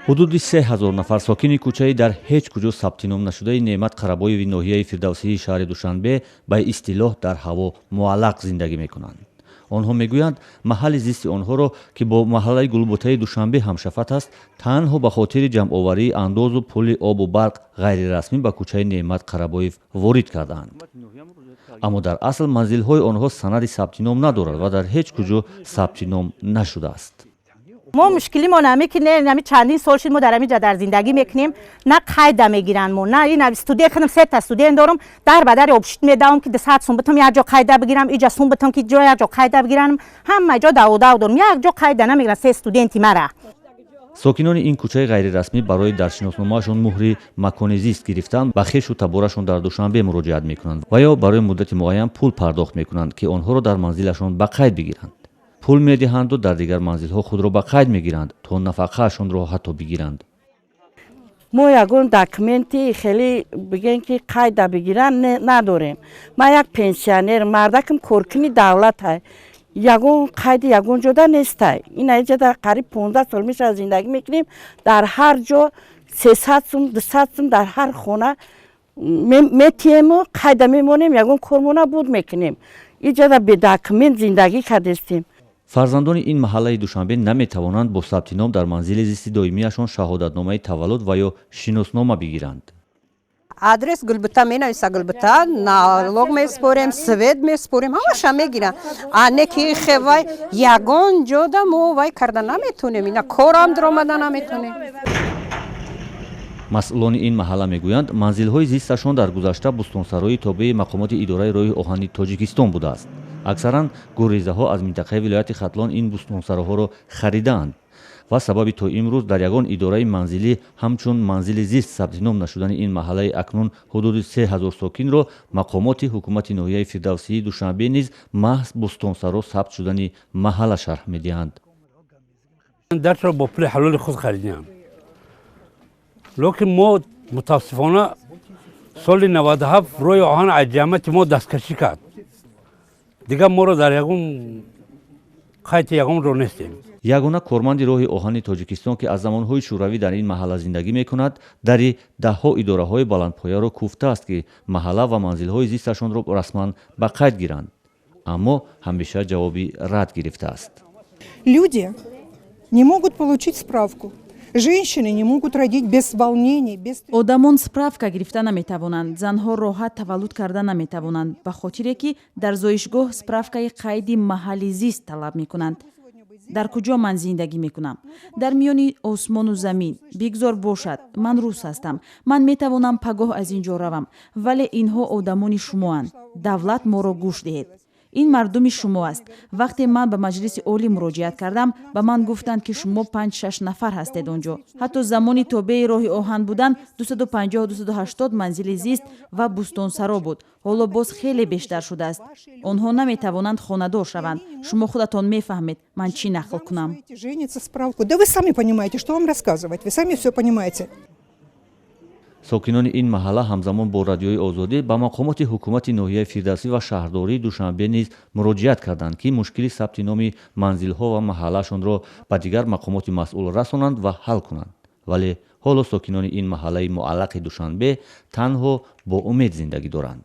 Ҳудуди 3000 нафар сокини кӯчаи дар ҳеҷ куҷо сабти ном нашудаи Неъмат Қарабоеви ноҳияи Фирдавсии шаҳри Душанбе ба истилоҳ дар ҳаво муаллақ зиндагӣ мекунанд. Онҳо мегӯянд, маҳалли зисти онҳоро, ки бо маҳаллаи Гулбутаи Душанбе ҳамшафат аст, танҳо ба хотири ҷамъоварии андозу пули обу барқ ғайрирасмӣ ба кӯчаи Неъмат Қарабоев ворид кардаанд. Аммо дар асл манзилҳои онҳо санади сабти ном надорад ва дар ҳеҷ куҷо сабти ном нашудааст. Мо мушкилимон ҳаме ки не, ҳами чандин сол шуд, мо дар ҳамин ҷа дар зиндагӣ мекунем, на қайда мегиранд мо, на ин студент худам, сета студент дорам, дар ба дари общежитие медавам, ки 200 сум битам, як ҷо қайда бигирам, иҷа сум битам, ки ҷо як ҷо қайда бигирам. Ҳама ҷо даводав дорам, як ҷо қайда намегирам се студенти мара. Сокинони ин кӯчаи ғайрирасмӣ барои дар шиносномаашон муҳри макони зист гирифтан ба хешу таборашон дар Душанбе муроҷиат мекунанд ва ё барои муддати муайян пул пардохт мекунанд, ки онҳоро дар манзилашон ба қайд бигиранд. Пул медиҳанду дар дигар манзилҳо худро ба қайд мегиранд, то нафақаашонро ҳатто бигиранд. Мо ягон документи хеле бигем, ки қайда бигиранд, надорем. Ман як пенсионер, мардакам коркуни давлатай, ягон қайди ягон ҷода нестай. Ина иҷада қариб 15 сол мешавад зиндагӣ мекунем. Дар ҳар ҷо 300 сум, 200 сум дар ҳар хона метиҳему қайда мемонем, ягон кормона буд мекунем. Иҷада бедокумент зиндагӣ кардестем. Фарзандони ин маҳаллаи Душанбе наметавонанд бо сабти ном дар манзили зисти доимиашон шаҳодатномаи таваллуд ва ё шиноснома бигиранд. Адрес Гулбута менависа, Гулбута налог меспорем, свет меспорем, ҳамаша мегирам. А не ки хевай ягон ҷода мо вай карда наметонем, ина корам даромада наметонем. Масъулони ин маҳалла мегӯянд, манзилҳои зисташон дар гузашта бӯстонсарои тобеи мақомоти идораи роҳи оҳани Тоҷикистон будааст. Аксаран гурризаҳо аз минтақаи вилояти Хатлон ин бӯстонсароҳоро харидаанд ва сабаби то имрӯз дар ягон идораи манзилӣ ҳамчун манзили зист сабти ном нашудани ин маҳаллаи акнун ҳудуди 3000 сокинро мақомоти ҳукумати ноҳияи Фирдавсии Душанбе низ маҳз бӯстонсаро сабт шудани маҳалла шарҳ медиҳанд. Дачаро бо пули ҳалоли худ харидем, лекин мо мутаассифона соли 97 роҳи оҳан аз ҷамъияти мо дасткашӣ кард. Дигар моро дар ягон қайди ягон ро нестем. Ягона корманди роҳи оҳани Тоҷикистон, ки аз замонҳои шӯравӣ дар ин маҳалла зиндагӣ мекунад, дари даҳҳо идораҳои баландпояро кӯфтааст, ки маҳалла ва манзилҳои зисташонро расман ба қайд гиранд, аммо ҳамеша ҷавоби рад гирифтааст. Люди не могут получить справку. Женщины не могут родить без волнений, без. Одамон справка гирифта наметавонанд, занҳо роҳат таваллуд карда наметавонанд, ба хотире ки дар зоишгоҳ справкаи қайди маҳалли зист талаб мекунанд. Дар куҷо ман зиндагӣ мекунам? Дар миёни осмону замин. Бигзор бошад, ман рус ҳастам, ман метавонам пагоҳ аз ин ҷо равам, вале инҳо одамони шумоанд. Давлат, моро гӯш диҳед, ин мардуми шумо аст. Вақте ман ба Маҷлиси Олӣ муроҷиат кардам, ба ман гуфтанд, ки шумо панҷ-шаш нафар ҳастед он ҷо. Ҳатто замони тобеи роҳи оҳан будан 250-280 манзили зист ва бӯстонсаро буд, ҳоло боз хеле бештар шудааст. Онҳо наметавонанд хонадор шаванд. Шумо худатон мефаҳмед, ман чӣ нақл кунам. Женится справку. Да вы сами понимаете, что вам рассказывать, вы сами все понимаете. Сокинони ин маҳалла ҳамзамон бо Радиои Озодӣ ба мақомоти ҳукумати ноҳияи Фирдавсӣ ва шаҳрдории Душанбе низ муроҷиат карданд, ки мушкили сабти номи манзилҳо ва маҳаллаашонро ба дигар мақомоти масъул расонанд ва ҳал кунанд. Вале ҳоло сокинони ин маҳаллаи муаллақи Душанбе танҳо бо умед зиндагӣ доранд.